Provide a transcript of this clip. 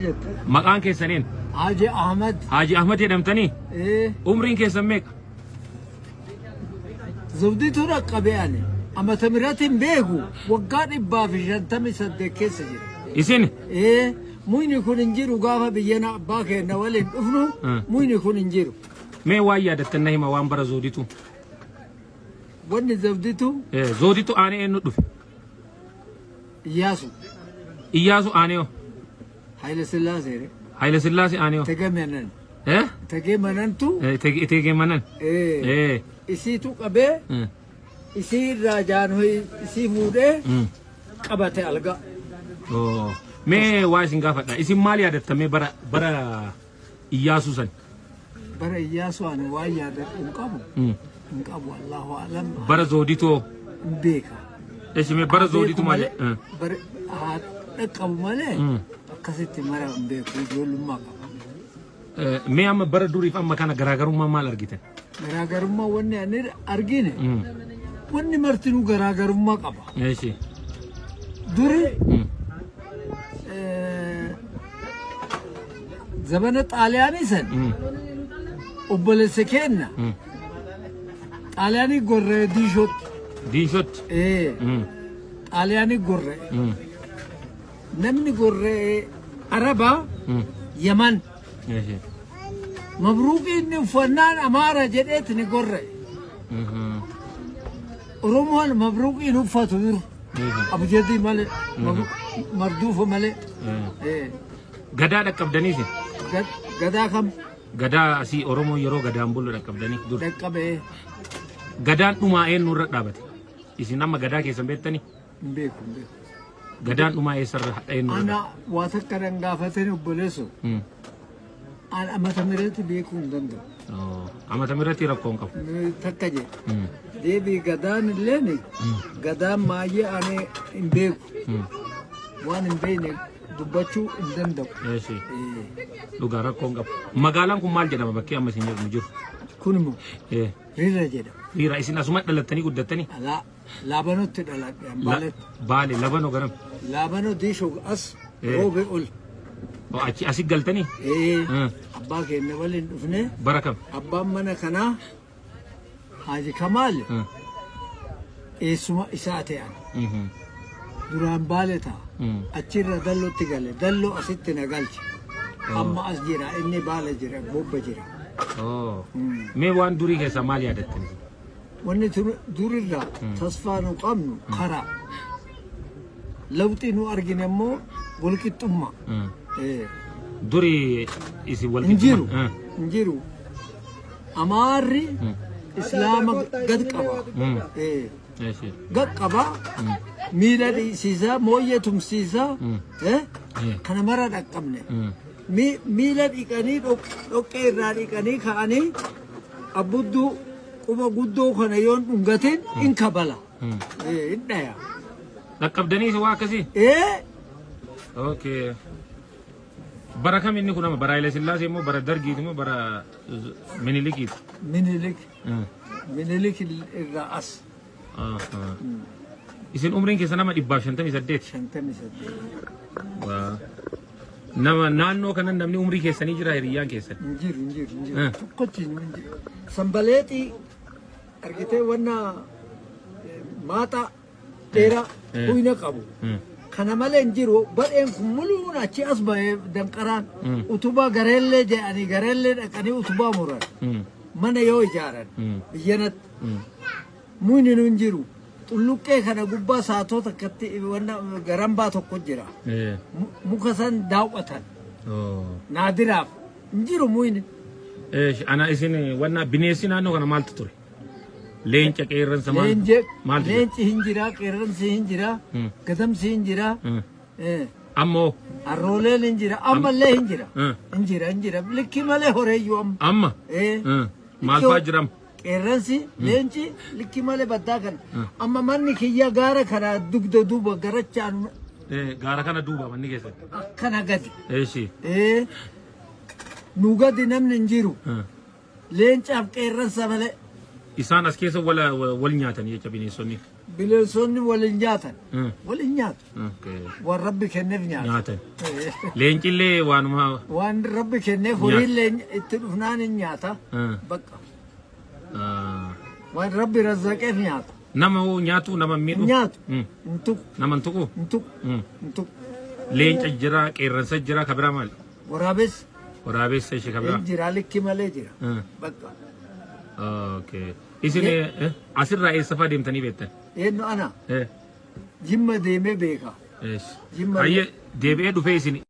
Jette. Maqaan keessaniin? Haji Ahmad. Haji Ahmad jedhamtanii? Ee. Umriin keessan meeqa? Zawdituu dhaqqabe ani. Amata mirratti hin beeku. Waggaa 158 keessa jira. Isin? Ee. Muyni kun hin jiru gaafa biyyana abbaa keenya waliin dhufnu muyni kun hin jiru. Mee waan yaadattan na hima waan bara Zawdituu. Wanni Zawdituu. Zawdituu aanee eenyu dhufe? Iyyaasu. Iyyaasu aanee hoo? Haayila Sillaasee. Haayila Sillaasee aanee hoo? Tege Menan. Eh? Tege Manantu. Tege Manan. Eh. Isiitu qabee. Isii irraa jaanhoyi isii fuudhee qabate algaa. Oh. Mee waa isin gaafadha. Isin maal yaadattan mee bara bara Iyyaasuu san? Bara Iyyaasuu ani waan yaadadhu hin qabu. Hin qabu Allahu alam. Bara Zooditoo. Hin beeka. Eshi mee bara Zooditu maal? Bara haa dhaqqabu malee akkasitti mara hin beeku ijoollummaa qaba. Mee amma bara duriif amma kana garaagarummaa maal argitan? Garaagarummaa wanni ani argine wanni martinuu garaagarummaa qaba. Eshi. Duri Zabana Xaaliyaanii san obboleessa keenna Xaaliyaanii gorra'e diishootti. Diishootti. Ee. Xaaliyaanii gorra'e. Namni gorra'e Arabaa Yaman. Mabruuqii inni uffannaan Amaara jedheeti ni gorra'e. Oromoon mabruuqii hin uffatu dur. Abujadii malee, marduufa malee. Gadaa dhaqqabdanii isin? Gadaa kam? Gadaa asii Oromoo yeroo gadaan bulu dhaqqabdanii dur. Dhaqqabee. Gadaan dhumaa eenyu irra dhaabate? Isin amma gadaa keessan beektanii? Hin beeku hin beeku. Gadaan dhumaa eessarra eenyu irra? Ana waa takka nan gaafatin obboleesso. An amata miratti beekuu hin danda'u. Amata miratti rakkoo hin qabu. Takka jedhe. Deebii gadaan illeen gadaan maayyee ani hin beeku. Waan hin beekne dubbachuu hin danda'u. Eeshi. Dhugaa rakkoo hin qabu. Magaalaan kun maal jedhama bakkee amma isin jedhamu jiru? Kun immoo Riira jedhama. Riira isin asuma dhalattanii guddattanii? Alaa Laabanotti dhaladhe Ambaaletti. Baale Labanoo garam? Laabanoo diishoo as roobe ol. Oh, achi asi galtanii? Ee, abbaa keenya waliin dhufne. Bara kam? Abbaan mana kanaa Haaji Kamaal eessuma isaa ta'an. Duraan Baale ta'a. Achirra Dallotti gale. Dalloo asitti na galche. Amma as jira inni Baale jira bobba jira. Oh. Mee waan durii keessaa maal yaadattan? Wanni durirraa tasfaa nu qabnu karaa. Lawxii nu argine immoo walqixxummaa. Duri isin wal Hin jiru. Hin jiru. Amaarri Islaama gad qaba. Gad qaba. Miila dhiisiisa, mooyyee tumsiisa. Kana mara dhaqqabne. Miila dhiqanii dhoqqee irraa dhiqanii ka'anii abbudduu quba guddoo kana yoon dhungatin in kabala. In dhaya. Dhaqqabdanii waa akkasii? Ee. Okay. Bara kam inni kun amma bara Haile Sillaasee immoo bara Dargiiti immoo bara Minilikiiti? Minilik. Minilik irraa as. Isin umriin keessa nama 158. 58. Waa. Nama naannoo kana namni umrii keessanii jira hiriyyaan keessan. Hin jiru hin jiru hin jiru. Tokkochi hin jiru. Sambaleexii argitee wanna maaxaa dheeraa huyna qabu. Kana malee hin jiru. Badheen kun muluun achi as bahee danqaraan utubaa gareellee jedhanii gareellee dhaqanii utubaa muran. Mana yoo ijaaran biyyanatti. Muyni nu hin jiru. Xulluqqee kana gubbaa saatoo takkatti wanna garambaa tokko jira. Muka san daawwatan. Naadiraaf hin jiru muyni. Ana isin wanna bineensi naannoo kana maaltu ture? Leenca qeerransa maal? Leenje, Maaltu jira? leenci hin jira, qeerransi hin jira, gadamsi hin jira, Ammoo harrooleen hin jira, ammallee hin jira. Hin jira, hin jira. Likkii malee horeeyyuu amma. Amma? Maal fa'aa jira amma? Qeerransi, leenci likkii malee baddaa kana. Amma manni kiyya gaara kana dugda duuba garachaan Gaara kana duuba manni keessan. Akkana gadi. Eeshi. Nu gadi namni hin jiru. Leencaaf qeerransa malee. Isaan as keessa wal wal nyaatan jecha bineensonni. Bineensonni waliin nyaatan. Waliin nyaatu. Okay. Waan Rabbi kenneef nyaatu. Nyaatan. Leencillee waanuma. Waan Rabbi kenneef horiillee itti dhufnaan hin nyaata. Bakka. Waan Rabbi razzaqeef nyaata. Nama hoo nyaatu, nama hin miidhu? Nyaatu. Hin tuqu. Nama hin tuqu? Hin tuqu. Hin tuqu. Leenca jira, qeerransa jira, ka biraa maali? Waraabessi. Waraabessa ishee ka biraa. Hin jira, likki malee jira. Bakka. Okay. Isin asirraa eessa fa'aa deemtanii beektan? Eenyu ana? Jimma deemee beeka. Eesh. Jimma. Hayyee, deebi'ee dhufee isin